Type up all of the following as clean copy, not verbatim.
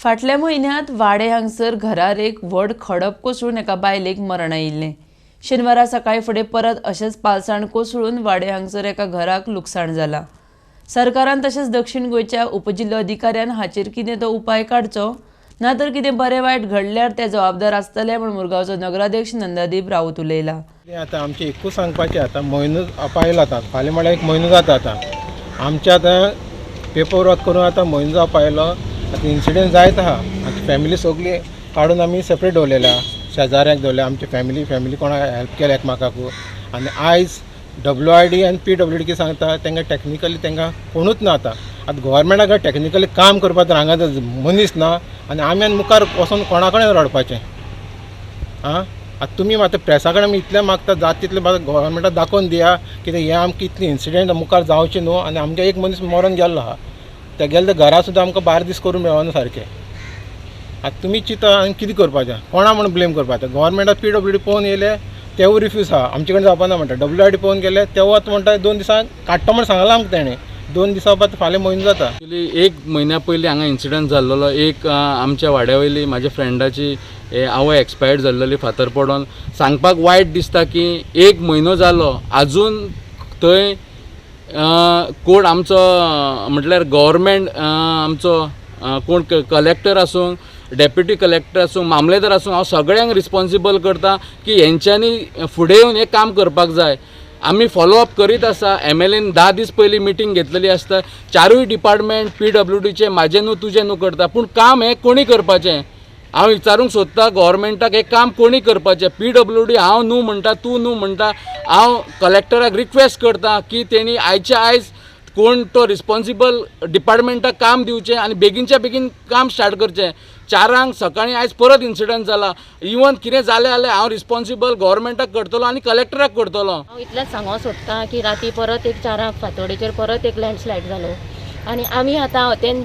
फाटल्या म्हयन्यांत वाडे हांगसर घरार एक व्हड खडप कोसळून एका बायलेक मरण आयिल्लें. शेनवारा सकाळी फुडें परत अशेंच पालसाण कोसळून वाडे हांगसर एका घराक लुकसाण जालां. सरकारान तशेंच दक्षिण गोंयच्या उपजिल्लोधिकाऱ्यान हाचेर कितें तो उपाय काडचो, ना तर कितें बरें वायट घडल्यार ते जबाबदार आसतले म्हूण मुरगांवचो नगराध्यक्ष नंदादीप राऊत उलयला. आतां आमचें एकूच सांगपाचें, आतां म्हयनो पायला, आतां फाल्यां म्हळ्यार एक म्हयनो जाता. आतां आमचें आतां पेपर वर्क करून आतां म्हयनो जावपा आयलो. आतां इन्सिडंट जायत आहा. आतां फॅमिली सगळी काडून आमी सेपरेट दवरलेल्या, शेजाऱ्यांक दवरल्या. आमची फॅमिली कोणाक हेल्प केल्या एकमेकाकू. आनी आयज WID आनी PWD कितें सांगता, तांकां टॅक्निकली तांकां कोणूच ना. आतां आतां गोवोरमेंटाक टॅक्निकली काम करपाक तर हांगा मनीस ना आनी आमी आनी मुखार वचोन कोणा कडेन रडपाचें? आं, आतां तुमी आतां प्रेसा कडेन आमी इतलें मागता, जाता तितलें गोवोरमेंटाक दाखोवन दिया कितें हें आमकां इतलें इन्सिडंट मुखार जावचें न्हू. आनी आमगे एक मनीस मरोन गेल्लो आहा, तेगेले घरा सुद्दां आमकां 12 दीस करूंक मेळना सारकें. आतां तुमी चिंता आनी कितें करपाचें, कोणा म्हूण ब्लेम करपाचें? गोवोरमेंटाक PWD पळोवन येयले, तेवूय रिफ्यूज आहा, आमचे कडेन जावपा ना म्हणटा. WID पळोवन गेले, तेवूय आतां म्हणटा 2 दिसांक काडटा म्हूण सांगलां आमकां तेणें. 2 दिसां उपरांत फाल्यां म्हयनो जाता. एक्चुली एक म्हयन्या पयलीं हांगा इन्सिडंट जाल्लो. एक आमच्या वाड्या वयली म्हाज्या फ्रेंडाची आवय एक्सपायर्ड जाल्लेली फातर पडोन. सांगपाक वायट दिसता की एक म्हयनो जालो आजून थंय कोण आमचो म्हटल्यार गव्हर्मेंट आमचो कोण कलेक्टर आसूं, डेप्युटी कलेक्टर आसूं, मामलेदार आसूं, हांव सगळ्यांक रिस्पोन्सिबल करता की हेंच्यांनी फुडें येवन हें काम करपाक जाय. आमी फॉलोअप करीत आसा. MLAन 10 दीस पयलीं मिटींग घेतलेली आसता. चारूय डिपार्टमेंट PWDचे म्हाजें न्हू तुजें न्हू करता, पूण काम हें कोणी करपाचें? हांव विचारूंक सोदता गोवोरमेंटाक, हें काम कोणी करपाचें? PWD हांव न्हू म्हणटा, तूं न्हू म्हणटा. हांव कलेक्टराक रिक्वेस्ट करता की तेणी आयच्या आयज कोण तो रिस्पोन्सिबल डिपार्टमेंटाक काम दिवचें आनी बेगीनच्या बेगीन काम स्टार्ट करचें. 4 सकाळीं आयज परत इन्सिडंट जाला. इवन कितें जालें जाल्यार हांव रिस्पोन्सिबल गोवोरमेंटाक करतलो आनी कलेक्टराक करतलो. हांव इतलेंच सांगूंक सोदता की राती परत एक 4 फांतोडेचेर परत एक लँडस्लायड जालो आनी आमी आतां हतेन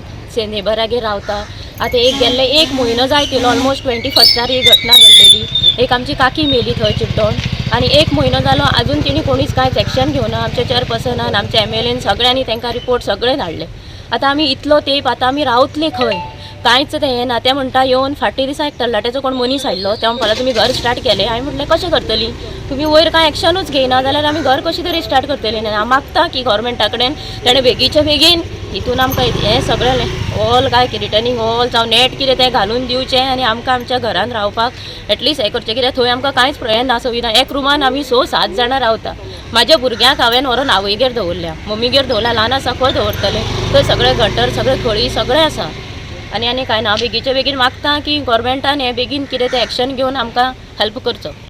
नेबरागेर रावता. आतां एक गेल्ले एक म्हयनो जायत येयलो, ऑलमोस्ट 21 ही घटना घडलेली. एक आमची काकी मेली थंय चिड्डोन आनी एक म्हयनो जालो आजून तिणी कोणीच कांयच एक्शन घेवना. आमच्या चेअरपर्सनान, आमच्या MLAन सगळ्यांनी तांकां रिपोर्ट सगळे धाडले. आतां आमी इतलो तेंप आतां आमी रावतली खंय? कांयच तें हें ना. ते म्हणटा येवन फाटल्या दिसा एक तल्लाट्याचो कोण मनीस आयिल्लो, ते म्हणपाक तुमी घर स्टार्ट केलें. हांवें म्हटलें कशें करतली? तुमी वयर कांय एक्शनूच घेयना जाल्यार आमी घर कशी तरी स्टार्ट करतली? हांव मागता की गोवोरमेंटा कडेन तेणें बेगीच्या बेगीन हितून आमकां हें सगळें वॉल काय रिटर्निंग वॉल जावं नेट कितें तें घालून दिवचें आनी आमकां आमच्या घरान रावपाक एटलिस्ट हें करचें. कित्याक थंय आमकां कांयच हें ना, सुविधा. एक रुमान आमी 6-7 जाणां रावता. म्हाज्या भुरग्यांक हांवें व्हरोन आवयगेर दवरल्या, मम्मीगेर दवरल्या, ल्हान आसा खंय दवरतलें? थंय सगळें गटर सगळें खळी सगळें आसा आनी आनी कांय ना. हांव बेगीच्या बेगीन मागता की गोवोरमेंटान हें बेगीन कितें तें एक्शन घेवन आमकां हेल्प करचो.